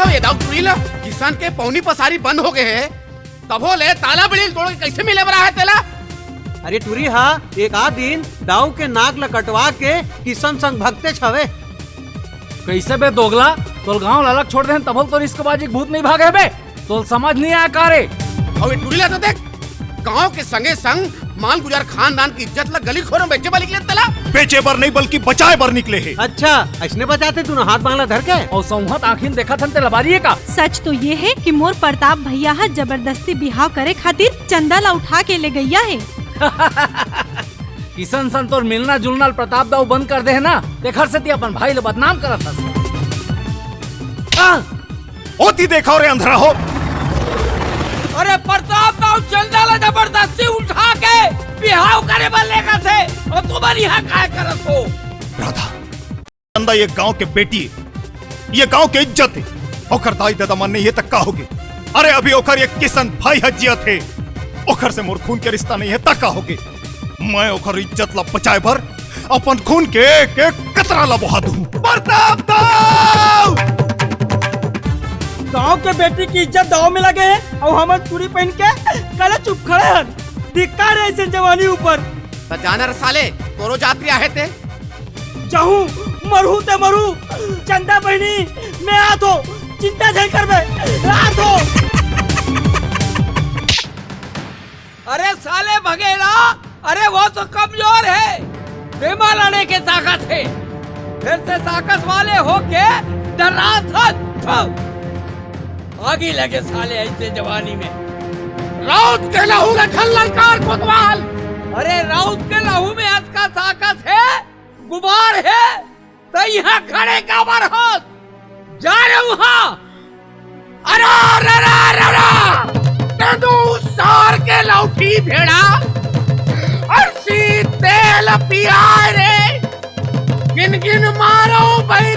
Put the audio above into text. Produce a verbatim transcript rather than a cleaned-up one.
ये दाऊ टूरी ला, किसान के पौनी पसारी बंद हो गए हे, तभो ले ताला बिड़ील तोड़ के कैसे मिले बर आहे तेला? अरे टूरी हा, एक आध दिन दाऊ के नाक ला कटवा के किशन संग भगतेच हवे। कैसे बे दोगला, तोल गांव ला अलग छोड़ देन तभो तोर इसके बाजी के भूत नहीं भागे बे? तोल समझ नहीं आया का रे? अउ ये टूरी ला तो देख, गांव के संगे संग मालगुजार खानदान की इज्जत ला गली खोर में बेचे बर निकले तेला। बेचे बर नहीं बल्कि बचाए बर निकले हे। अच्छा, ऐसने बचाते तू ना हाथ बांह ला धर के? अउ सौंहत आंखिन देखत हन ते लबारी हे का? सच तो ये हे कि मोर प्रताप भैया ह जबरदस्ती बिहाव करे खातिर चंदा ला उठा के ले गैया हे। किशन सन तोर मिलना जुलना ल प्रताप दाऊ बंद कर दे हे ना, तेखर सेती अपन भाई ल बदनाम करत हस। आ! ओती देखव रे अंधरा हो। अरे प्रताप दाऊ चंदा ला जबरदस्ती उठा के बिहाव करे बर लेगथे, अउ तुमन इहां काय करत हो? राधा, चंदा ये गांव के बेटी, ये गांव के इज्जत हे, ओकर दाई ददा मन नहीं हे त का होगे? अरे अभी ओकर एक किशन भाई ह जियत हे, ओकर से मोर खून के रिश्ता नहीं हे त का होगे? मैं ओकर इज्जत ला बचाए बर अपन खून के एक एक कतरा ला बहा दूं। प्रताप दाऊ! गांव के बेटी की इज्जत दाव में लगे हे अउ हमन चूड़ी पहन के कले चुप खड़े हन। धिक्कार हे ऐसे जवानी ऊपर। त जाना रे साले, तोरो जात भी आहे ते। जाहूं, मरहूं ते मरहूं। चंदा बहिनी, मैं आत हो, चिंता झन करबे, आत हो। अरे साले भगेड़ा, अरे वो तो कमजोर हे, तेमा लड़े के ताकत हे, फेर ते ताकत वाले होके डर्राथस। आगी लगे साले ऐसे जवानी में। राउत के लहू ला झन ललकार कोतवाल। अरे राउत के लहू में अतका ताकत हे, गुबार हे, त इहां खड़े काबर हस? जा रे उहां। अरा, रा, रा, रा, रा। तेंदू सार के लौठी भेड़ा, अरसी तेल पियाए रे। गिन गिन मारो भाई।